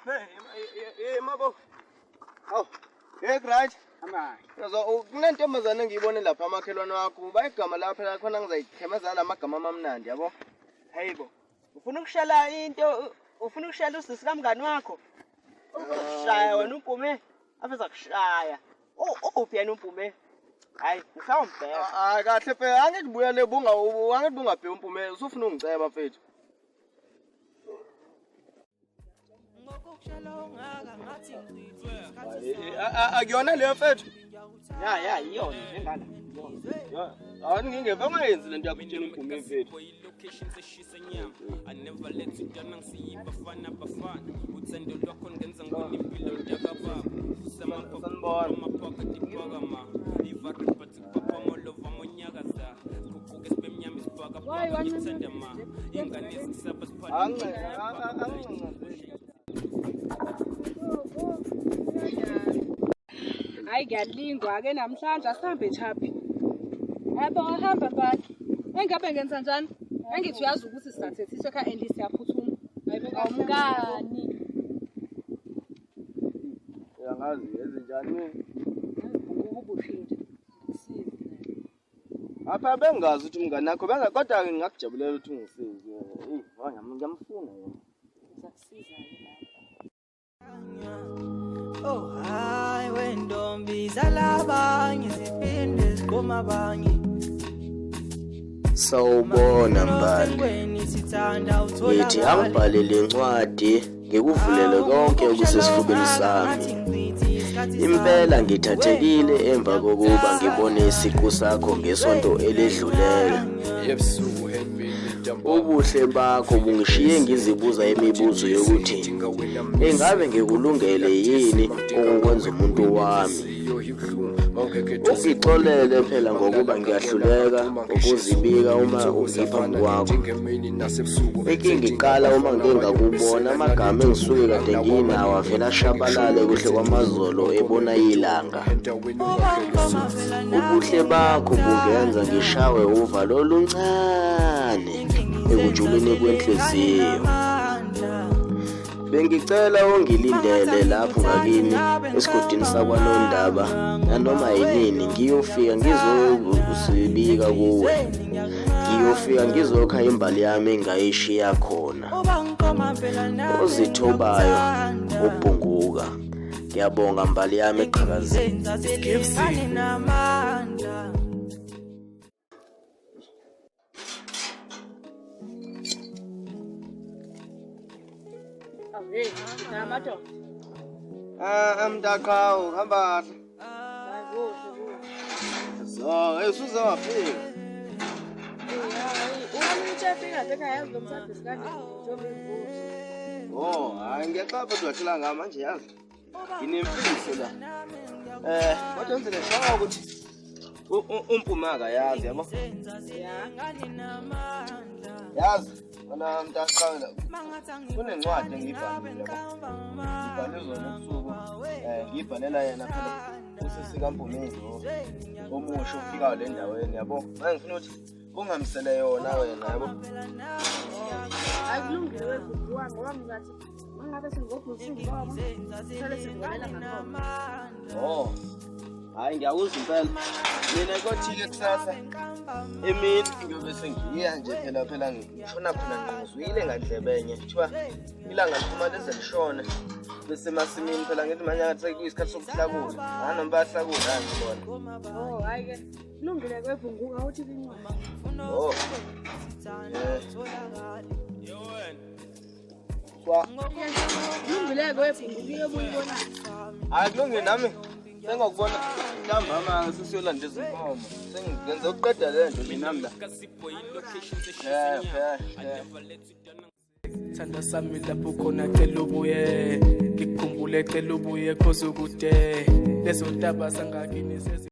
Hey, mabo. Hawu. Hey, right. Hamba. Yazo kunentombazane engiyibone lapha amakhelwane wakho. Bayigama lapha la khona ngizayikhemeza la magama amamnandi yabo. Hayibo. Ufuna ukushala into, ufuna ukushala usisi kamngani wakho. Uzokushaya wena uMpume. Aveza kushaya. Uphi yena uMpume? Hayi, ngisawumbheka. Ah, kahle fe angithi buya le bunga angithi bungabheki uMpume usufuna ungiceba mfethu. Akuyona leyo mfethu. Ya, iyona lengane. Hayi ngingeve ungayenzi lento yakho utshela uMpume mfethu. Location seshisa nyama I never let you down angisiyibafana bafana uthando lwakho ngenza ngibona impilo mntaka baba Sanibona. usamaphakathi phakama ivaribhathi phaphamolova monyakaza guquke sibemnyama isibhakabhaka ngithanda ma ingane zikusaba Angincane. Hayi ngiyalingwa-ke namhlanje asihambe thaphi. Yabo hamba mbali. Engabe ngenza njani? Engithi uyazi ukuthi sizathethiswa ekhaya and siyaphuthuma. Awumkani. Uyangazi ezinjani? Ukubushile. Ngikusize. Apha bengazi ukuthi umngane wakho benga kodwa ngingakujabulela ukuthi ungisize. Eyi, ngiyamfuna yena. Ngizakusiza-ke lapho. Oh hayi wentombi zalabanye ziphinde ziqoma abanye. Sawubona Mbali. Sengweni sithanda Ngithi angibhale le ncwadi ngikuvulele konke okusesifubeni sami. Impela ngithathekile emva kokuba ngibone isiqu sakho ngesonto eledlulele. Ubuhle bakho bungishiye ngizibuza imibuzo yokuthi engabe ngikulungele yini ukukwenza umuntu wami. Ungixolele phela ngokuba ngiyahluleka ukuzibika uma ungiphambi kwakho. Inkinga iqala uma ngike ngakubona amagama engisuke kade nginawo avele ashabalale kuhle kwamazolo ebona ilanga. Ubuhle bakho bungenza ngishawe uvalo oluncane ekujuleni kwenhliziyo. Bengicela ungilindele lapho ngakini esigodini sakwaNondaba nanoma yinini ngiyofika ngizosibika kuwe. Ngiyofika ngizokha imbali yami engayishiya khona. Ozithobayo ubhunguka. Ngiyabonga mbali yami eqhakazile. Hey, namadoda. Ah, mntaqhawu, hamba kahle. Hayi kuhle kuhle. So, hey usuze wafika. Hayi, uma ufika ekhaya yazi lo msabhisi kanje njengoba ivuze. Oh, hayi ngiyaxaba kodwa wathela ngami manje yazi. Nginemfihlo la. Kodwa wenzele sure ukuthi uMpume akayazi yabo. Yazi, wena mntaqhawu la. Kunencwadi engiyibhalile yabo. Ngibhale izolo ebusuku. Ngiyibhalela yena phela usisi kaMpumezo omusha ofikayo le ndaweni yabo. Manje ngifuna ukuthi ungamsele yona wena yabo. Hayi kulungile webhuku wami ngoba ngizathi mangabe sengobhusi ngoba sele sengibonela ngakhona. Oh. Hayi ngiyakuzwa impela. Mina kothi-ke kusasa emini ngiyobe sengiya nje phela phela ngishona khona ngizwile ngandlebenye kuthiwa ilanga liphuma lize lishone bese emasimini phela ngithi manje ngathi sekuyisikhathi sokuhlakula. Hayi noma bayahlakula hayi ngibona. Oh, hayi ke. Kulungile kwebhunguka uthi incwadi. Oh. Kwa Kulungile kwebhunguka iyobuya ibona. Hayi kulungile nami sengokubona ntambama sesiyolanda izinkomo. Sengenze ukuqeda le nto nje nami la. Yeah, yeah, yeah. Thanda sami lapho khona cela ubuye ngikukhumbule cela ubuye cause ukude lezo ntaba zangakini sezi